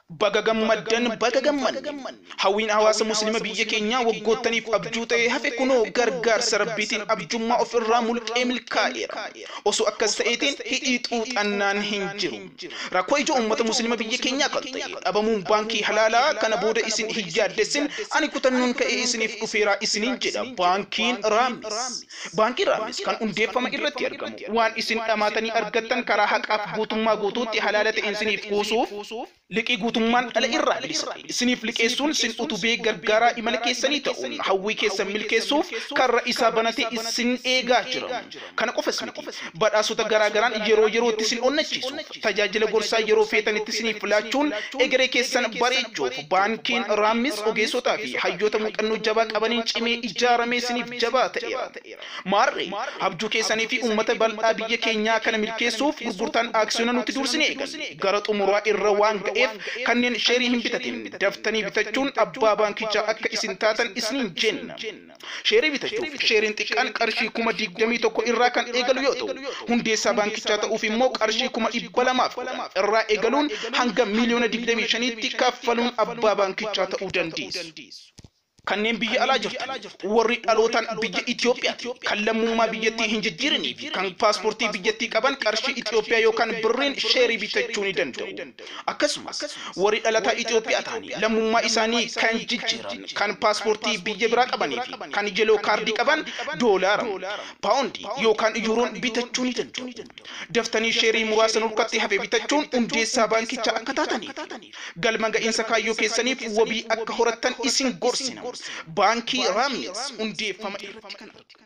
Baga gammaddan, baga gammanne. Hawwiin hawaasa Musliima biyya keenyaa waggoottaniif abjuu ta'ee hafe kunoo gargaarsa Rabbiitiin abjummaa ofirraa mulqee milkaa'eera. Osoo akkas ta'eetiin hidhii xuuxannaan hin jiru. Rakkoo ijoo uummata Musliima biyya keenyaa kan ta'e dhabamuun baankii halaalaa kana booda isin hin yaaddessin, ani kutannoon ka'ee isiniif dhufeera isiniin jedha baankiin Raamis. Baankiin Raamis kan hundeeffama irratti argamu waan isin dhamaatanii argattan karaa haqaaf guutummaa guutuutti halaala ta'een isiniif kuusuuf, liqii guutummaan dhala irraa bilisa ta'e isiniif liqeessuun sin utubee gargaaraa imala keessanii ta'uun hawwii keessan milkeessuuf karra isaa banatee isin eegaa jira. Kana qofas miti, badhaasota garaa garaan yeroo yerootti isin onnachiisuuf, tajaajila gorsaa yeroo feetanitti isiniif laachuun egeree keessan bareechuuf baankiin Raammis ogeessotaa fi hayyoota muuxannoo jabaa qabaniin cimee ijaaramee isiniif jabaa ta'eera. Maarree, abjuu keessanii fi uummata bal'aa biyya keenyaa kana milkeessuuf gurgurtaan aaksiyoona nuti dursinee eegalle gara xumuraa irra waan ga'eef, kanneen sheerii hin bitatin daftanii bitachuun abbaa baankichaa akka isin taatan isiniin jenna. Sheerii bitachuuf sheeriin xiqqaan qarshii 21,000 irraa kan eegalu yoo ta'u, hundeessaa baankichaa ta'uuf immoo qarshii 210,000 irraa eegaluun hanga 25,000,000tti kaffaluun abbaa baankichaa ta'uu dandeessu. Kanneen biyya alaa jirtan, warri dhalootaan biyya Itoophiyaati kan lammummaa biyyattii hin jijjiirinii fi kan paaspoortii biyyattii qaban qarshii Itoophiyaa yookaan birriin sheerii bitachuu ni danda'u. Akkasumas warri dhalataa Itoophiyaa ta'anii lammummaa isaanii kan jijjiiran, kan paaspoortii biyya biraa qabanii fi kan yeloo kaardii qaban doolaara, paawundii yookaan yuuroon bitachuu ni danda'u. Daftanii sheerii muraasa nurkatti hafe bitachuun hundeessaa baankichaa akka taataniif galma ga'iinsa kaayyoo keessaniif wabii akka horattan isin gorsina. Baankii Raamis hundeeffama irratti kan argamu.